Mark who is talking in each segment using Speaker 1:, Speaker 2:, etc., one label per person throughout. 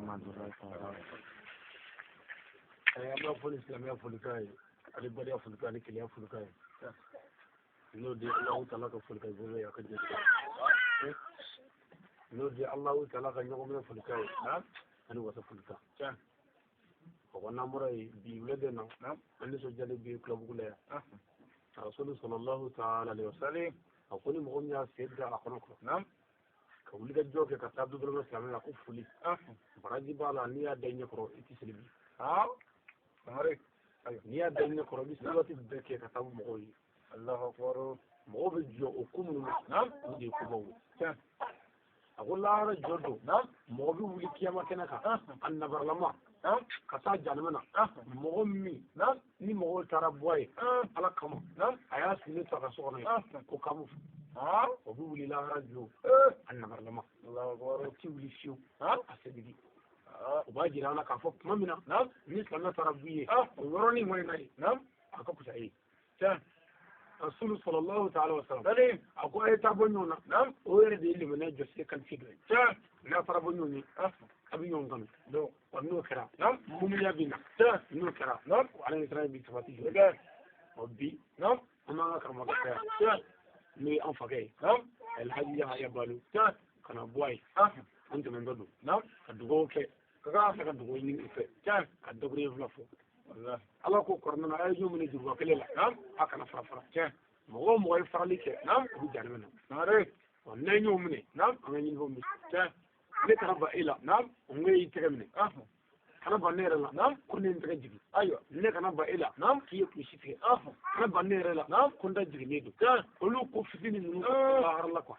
Speaker 1: Rahmatullahi ta'ala.
Speaker 2: An b'a fɔ ni silamɛya folikan ye, ani badenya folikan, ani kelenya folikan ye, n'o de ye Alahu Taala ka folikan ye, a ka jɛ, n'o de ye Alahu Taala ka ɲɔgɔn minɛ folikan ye, ani wasa folikan. O ko n'an bɔra yen bi wulada na, an nisɔndiyalen bi Kulabugu la yan. Rasulu sallallahu ta'ala alaihi wasallam a ko ni mɔgɔ min y'a sen da a kɔnɔ kɔrɔ ka wuli ka jɔ kɛ ka taa du dɔrɔmɛ silamɛ la, ko foli baraji b'a la. N'i y'a da i ɲɛ kɔrɔ, i tɛ seli bi. N'i y'a da i ɲɛ kɔrɔ, i bɛ seli waati bɛɛ kɛ ka taa mɔgɔw ye. Mɔgɔw bɛ jɔ o ko minnu na, o de ye kobaw ye. A ko lahara jɔ don, mɔgɔ bɛ wuli kiyama kɛnɛ kan a nabaralama ka taa jahanama na. Mɔgɔ min ni mɔgɔw taara bɔ a ye Ala kama, a y'a sigilen to a ka so kɔnɔ yen ko kamu, o bɛ wuli lahara jɔ a nabaralama, o ti wuli fiyewu, a sɛbɛn. O b'a jira an na k'a fɔ tuma min na ni silamɛ taara b'i ye, o yɔrɔnin kɔni na ye, a ka fisa e ye. Rasulu sallallahu ta'ala wa sallam a ko a ye taa bɔ ɲɔgɔn na, o yɛrɛ de ye limaniya jɔsen qualité dɔ ye. N'a taara bɔ ɲɔgɔn ye, a bɛ ɲɔgɔn kanu. Wa n'o kɛra, muminiya bɛ na. N'o kɛra, ala ni siran bɛ sabati jɔ. Ɔ bi an b'an ka karamɔgɔ fɛ yan, n'o ye an fakɛ ye, Alhaji Yahaya Balo, ka na bɔ a ye. An tɛmɛntɔ don ka dugawu kɛ, ka ka dugawu ɲini u fɛ, ka dakuruɲɛ fila fɔ. Ala ko kɔrɔnɛ na, a ye ɲɔgɔn minɛ juruba kelen la, a kana fara fara. Mɔgɔ o mɔgɔ ye farali kɛ, o bɛ jahanama na. Ɔ n'an ye ɲɔgɔn minɛ, an ka ɲinifɛnw bɛ. Ne kana ban e la, n ko e y'i tɛgɛ minɛ. Kana ban ne yɛrɛ la, ko ne ye n tɛgɛ jigin. Ayiwa, ne kana ban e la k'i ye kulusi tigɛ. Kana ban ne yɛrɛ la, ko n da jiginnen don. Olu ko fitinin ninnu lahara la quoi.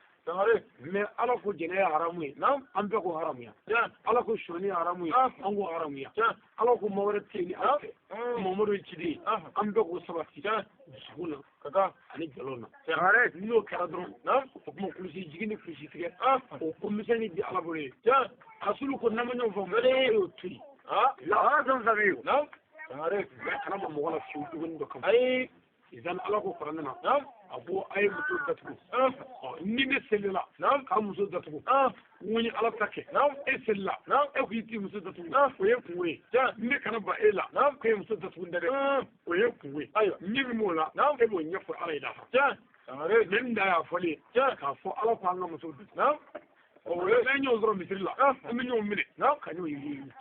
Speaker 2: Mais Ala ko jɛnɛya ye haramu ye, an bɛɛ ko haramuya. Ala ko sonyani ye haramu ye, an ko haramuya. Ala ko ma wɛrɛ tɛ yen ni Ala tɛ, Mamadu ye ciden ye, an bɛɛ k'o sabati dusukun na ani jalɔ na. N'o kɛra dɔrɔn, o tuma kulusi jigin ni kulusi tigɛ, o ko misɛnnin di Ala bolo ye. Rasulu ko n'an ma ɲɔgɔn faamu, e y'o to yen. Kana ma mɔgɔ la fiyewu juguni dɔ kama. Izan Ala ko kuranɛ na, a ko a ye muso datugu. Ni ne selila k'a muso datugu, n ko n ye Ala ta kɛ. E selila, e ko i t'i muso datugu, o ye kungo ye. Ne kana ban e la ko e ye muso datugu dɛ, o ye kungo ye. Ɲɛ min b'o la, e b'o ɲɛfɔ Ala ye lahara. Mais nin da y'a fɔlen ye k'a fɔ Ala ko an ka muso datugu. N'an ye ɲɔgɔn sɔrɔ misiri la, an bɛ ɲɔgɔn minɛ ka ɲɔgɔn yugu.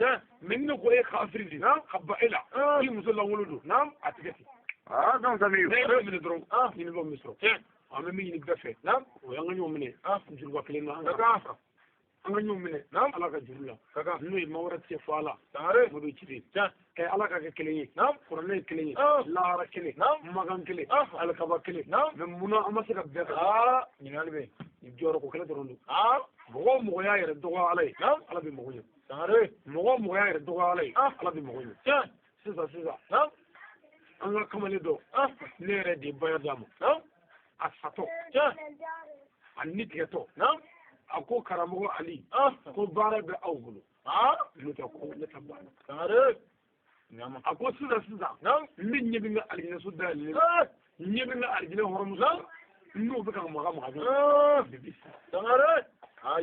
Speaker 2: Mais ni ne ko e kafiri de, ka ban e la k'i muso lankolon don, a tigɛ ten. Ne yɛrɛ minɛ dɔrɔn, ɲinifɛnw bɛ sɔrɔ. An bɛ min ɲini bɛɛ fɛ, o y'an ka ɲɔgɔn minɛ juruba kelen na, an ka ɲɔgɔn minɛ Ala ka juru la, n'o ye maa wɛrɛ tɛ fɔ Ala Mamadu ciden. Ala ka kɛ kelen ye, kuranɛ ye kelen ye, lahara kelen, makan kelen, alikaba kelen. Mais munna an ma se ka bɛɛ kan? Ɲininkali bɛ yen. Jɔyɔrɔ ko kɛlɛ dɔrɔn don. Mɔgɔ o mɔgɔ y'a yɛrɛ dɔgɔya Ala ye, Ala bɛ mɔgɔ ɲɛ. Mɔgɔ o mɔgɔ y'a yɛrɛ dɔgɔya Ala ye, Ala bɛ mɔgɔ ɲɛ. Sisan sisan, an ka kamalen dɔ, ne yɛrɛ de ye baya d'a ma. A satɔ, a ni tigɛtɔ, a ko karamɔgɔ Ali, ko baara bɛ aw bolo, n'o tɛ ko ne ta banna. A ko sisan sisan, ne ɲɛ bɛ n ka alijinɛso dayɛlɛlen na, n ɲɛ bɛ n ka alijinɛ hɔrɔnmuso la, n'o bɛ ka maga maga bibi. A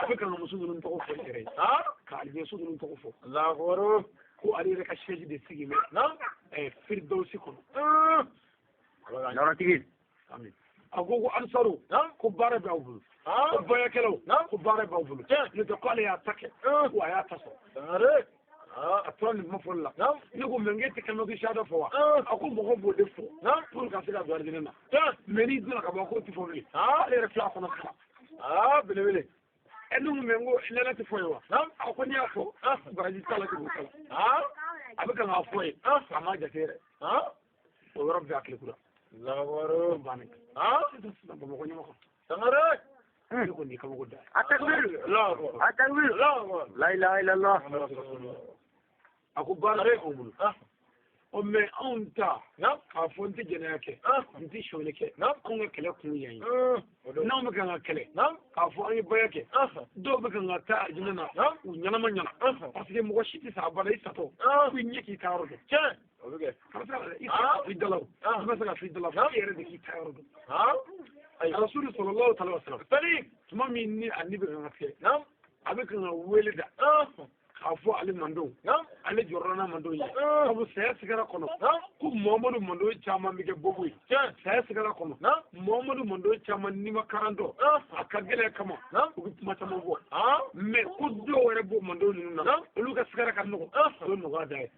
Speaker 2: bɛ ka muso ninnu tɔgɔ fɔ ne yɛrɛ ye, ka alijinɛso ninnu tɔgɔ fɔ, ko ale yɛrɛ ka siège de sigi bɛ Firidawusi kɔnɔ. A ko ko ansaru, ko baara bɛ aw bolo, ko bayakɛlaw, ko baara b'aw bolo, n'o tɛ ko ale y'a ta kɛ, ko a y'a ta sɔrɔ. A tora nin kuma fɔli la, ne ko mɛ n k'e tɛ kɛmɛ siyada fɔ wa? A ko mɔgɔw b'o de fɔ pour ka se ka don alijinɛ na, mais n'i donna ka ban, k'o tɛ fɔ bilen. Ale yɛrɛ filɛ a kɔnɔ kalan. Belebele. E ne ko mɛ n ko nɛnɛ tɛ fɔ ye wa? A ko n'i y'a fɔ, baraji t'a la, juru t'a la. A bɛ kan k'a fɔ ye, a m'a jate yɛrɛ. O yɔrɔ bɛɛ a tile kura. Bannen. Sisan sisan, Bamakɔ ɲɛmɔgɔ. Ne ko nin ye kabako da ye.
Speaker 1: Atakbir. La ilaha illallah.
Speaker 2: A ko baara bɛ anw bolo. Ɔ mais anw ta k'a fɔ n tɛ jɛnɛya kɛ, n tɛ sonyali kɛ, anw ka kɛlɛ kun yan ye. N'anw bɛ kan ka kɛlɛ k'a fɔ an ye baya kɛ, dɔw bɛ kan ka taa alijinɛ na u ɲɛnama ɲɛna, parce que mɔgɔ si tɛ sa abada i satɔ ko i ɲɛ k'i taa yɔrɔ dɔn. I tɛ se ka f'i da la, o i bɛ se ka f'i da la, fo i yɛrɛ de k'i taa yɔrɔ dɔn. Rasulu sallallahu alaihi wa sallam, tuma min ni a ni bɛ kan ka tigɛ, A bɛ kan ka wele da k'a fɔ ale mandenw, ale jɔrɔla n'a mandenw ye, sabu saya sigara kɔnɔ ko Muhamadu mandenw caman bɛ kɛ bobo ye. Saya sigara kɔnɔ, Muhamadu mandenw caman n'i ma karan dɔn, a ka gɛlɛya kama u bɛ kuma caman fɔ. Mais ko dɔw yɛrɛ b'o mandenw ninnu na, olu ka sigara ka nɔgɔn, o ye nɔgɔya da ye.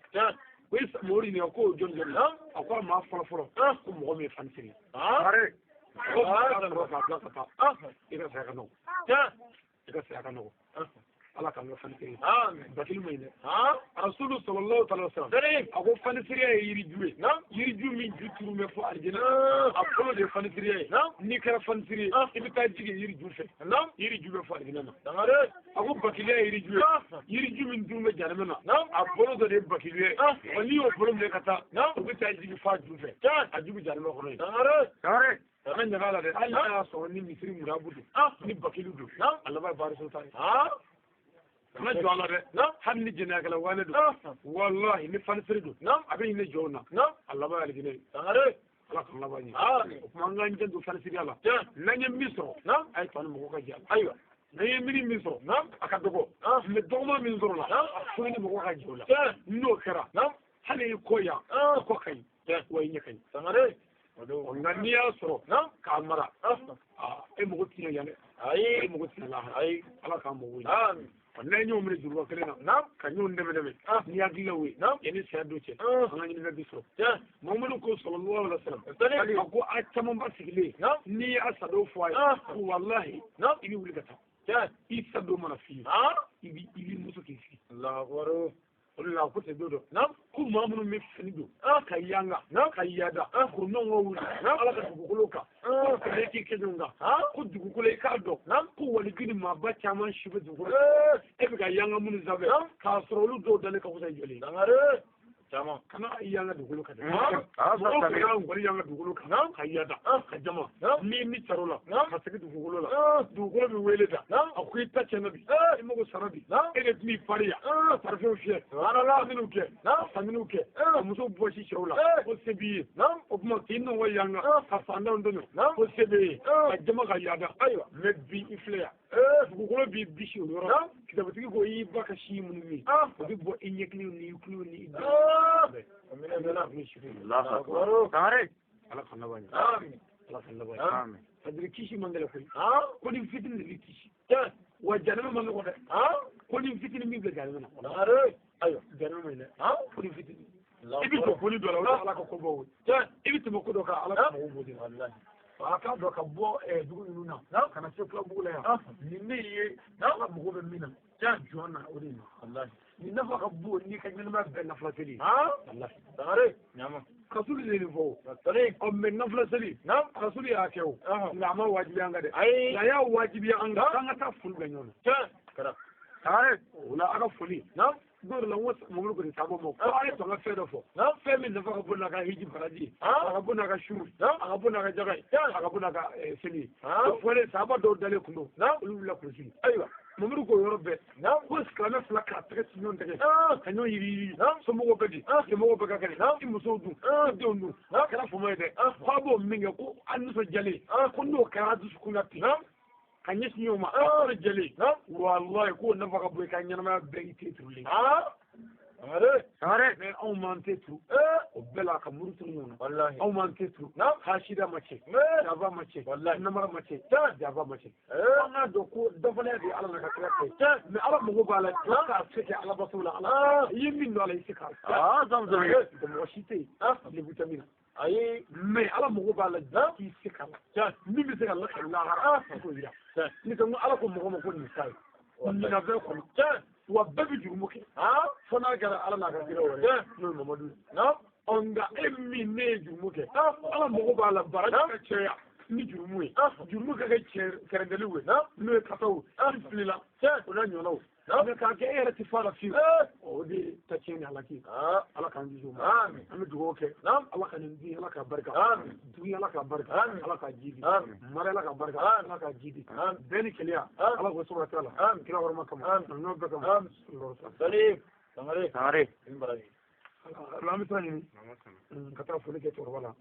Speaker 2: O ye mɔgɔw ɲininka k'o jɔn jɔn, a ko a maa fɔlɔ fɔlɔ ko mɔgɔ min ye fanisiri ko mɔgɔ sɔrɔ k'a bila ka taa, i ka saya ka nɔgɔn, i ka saya ka nɔgɔn. Ala k'an kɛ fanisiri ye. Bakili ma ɲi dɛ. Rasulu sallallahu alaihi wasallam a ko fanisiriya ye yiriju ye, yiriju min ju turu bɛ fɔ alijinɛ, a bolo de ye fanisiriya ye. N'i kɛra fanisiri ye, i bɛ taa jigin yiriju fɛ, yiriju bɛ fɔ alijinɛ na. A ko bakiliya ye yiriju ye, yiriju min turu bɛ jahanama na, a bolo dɔ de ye bakiliya ye. Wa n'i y'o bolo minɛ ka taa, o bɛ taa jigin f'a ju fɛ, a ju bɛ jahanama kɔnɔ yen. Kana ɲaga la dɛ, hali n'a y'a sɔrɔ ni misiri murabu don, ni bakili don, a laban ye baariso ta ye. Kana jɔ a la dɛ, hali ni jɛnɛyakɛla wale don, walahi ni fanisiri don, a bɛ ɲini jɔnw na, a laban ye alijinɛ ye. Ala k'an laban ɲɛ. O tuma an k'an janto fanisiriya la. N'an ye min sɔrɔ, a ye to an ni mɔgɔw ka jɛ a la. Ayiwa, n'an ye miiri min sɔrɔ, a ka dɔgɔ, mais dɔgɔma min sɔrɔ la, fo ni mɔgɔw ka jɛ o la. N'o kɛra, hali i kɔ yan, i kɔ ka ɲi, wa i ɲɛ ka ɲi. Nka n'i y'a sɔrɔ k'a mara, e mago tɛ yan dɛ, e mago tɛ lahara. Ala k'an mago ɲɛ. N'an ye ɲɔgɔn minɛ juruba kelen na, ka ɲɔgɔn dɛmɛ dɛmɛ ni hakililaw ye, yanni saya don cɛ, an ka ɲininkali bi sɔrɔ. Muhamadu ko sallallahu alaihi wasallam, a ko a camanba sigilen, n'i y'a sadon fɔ a ye, ko walahi i bɛ wuli ka taa, i sadon mana f'i ye, i b'i muso k'i sigi. O de la a ko ten don dɔ ko maa minnu bɛ fini don ka yanga ka yaada k'u ɲɔgɔn wuli Ala ka dugukolo kan, ko kɛlɛ k'i kɛ ɲɔgɔn kan, ko dugukolo i k'a dɔn ko waliju ni maaba caman si bɛ dugukolo, e bɛ ka yanga minnu sanfɛ k'a sɔrɔ olu dɔw dalen ka fisa i jɔlen ye. Kana yanga dugukolo kan dɛ. Mɔgɔw kana ngɔli yanga dugukolo kan ka yaada ka jama ni mi caro la ka segin dugukolo la, dugukolo bɛ wele da, a ko i ta tiɲɛna bi, i mago sara bi, e de tun b'i pari yan ka parifɛnw fiyɛ, saminiw kɛ, saminiw kɛ, ka muso bɔsi cɛw la, ko se b'i ye. O tuma k'i nɔgɔ yanga ka fantanw dɛmɛ, ko se b'e ye, ka jama ka yaada. Ayiwa, mais bi i filɛ yan, dugukolo b'i bisi o yɔrɔ la. Kitabutigi ko i ba ka si minnu min, o bɛ bɔ i ɲɛkiliw ni i kulo ni i da. Ala k'an laban ɲɛ. Ala k'an laban ɲɛ. C'est-à-dire kisi man gɛlɛn koyi. Ko ni fitini de b'i kisi. Wa jahanama man nɔgɔn dɛ. Ko ni fitini min bila jahanama na. Ayiwa, jahanama man ɲi dɛ. Ko ni fitini. I bɛ jɔ koli dɔ la, o ye Ala ka kobaw ye. I bɛ tɛmɛ ko dɔ kan, Ala ka mɔgɔw b'o de la. A k'a dɔn ka bɔ dugu ninnu na ka na se Fulabugu la yan, nin ne ye Ala mago bɛ min na jɔn na, o de ye nin nafa ka bon n'i ka ɲɛnamaya bɛɛ nafila seli ye. Rasulu de ye nin fɔ o. Ɔ mais nafila seli, Rasulu y'a kɛ o, nka a ma wajibiya an kan dɛ. Nka a y'a wajibiya an kan k'an ka taa foli bila ɲɔgɔn na. O la a ka foli dɔw de la, n ko Mamadu kɔni taabɔ ma ko a ye tɔn ka fɛn dɔ fɔ, fɛn min nafa ka bon n'a ka hiji baraji ye, a ka bon n'a ka suru, a ka bon n'a ka jaga ye, a ka bon n'a ka seli ye. O fɔlen, sahaba dɔw dalen kun don, olu wulila k'u sigi. Ayiwa, Mamadu k'o yɔrɔ bɛɛ ko silamɛ fila k'a tɛgɛ ci ɲɔgɔn tɛgɛ ka ɲɔgɔn yiri yiri, somɔgɔw bɛ di, somɔgɔw bɛɛ ka kɛnɛ, i musow dun, i denw dun, a kɛra fama ye dɛ, ko a b'o min kɛ ko a nisɔndiyalen, ko n'o kɛra a dusukun na ten ka ɲɛsin ɲɔgɔn ma, a kɔrɔ jɛlen, walayi k'o nafa ka bon i ka ɲɛnamaya bɛɛ i tɛ turulen. Mais anw m'an tɛ turu o bɛɛ la ka muru turu ɲɔgɔn na, anw m'an tɛ turu, hasida ma cɛ, jaba ma cɛ, namara ma cɛ, jaba ma cɛ. An k'a dɔn ko dafalenya de ye Ala n'a ka kira fɛ, mais Ala mago b'a la jɔn k'a se kɛ alabato la. Ala i ye min don a la, i se k'a la, mɔgɔ si tɛ yen lebu tɛ min na. Ayi, mais Ala mago b'a la jɔn k'i se k'a la, min bɛ se ka lakali lahara k'o yira. Ni ko Ala ko mɔgɔ ma ko nin ta ye ɲinafɛn kɔnɔ, wa bɛɛ bɛ jurumu kɛ fo n'a kɛra Ala n'a ka kira wɛrɛ n'o ye Mamadu ye. Ɔ nka e min ne ye jurumu kɛ, Ala mago b'a la baraji ka caya ni jurumu ye, jurumu ka kɛ kɛrɛnkɛrɛnw ye, n'o ye kasaw ni filila o n'a ɲɔgɔnnaw. Mais k'a kɛ e yɛrɛ tɛ fa la fiyewu, o de ta tiɲɛ ni halaki. Ala k'an kisi o ma. An bɛ dugawu kɛ, Ala ka nin di, Ala ka barika dugu, Ala ka barika, Ala ka ji di mara, Ala ka barika, Ala ka ji di bɛɛ ni keleya, Ala k'o sabati a la kira wɔrɔma kama, n'o bɛɛ kama. An bɛ taa ɲini ka taa foli kɛ cɛkɔrɔba la.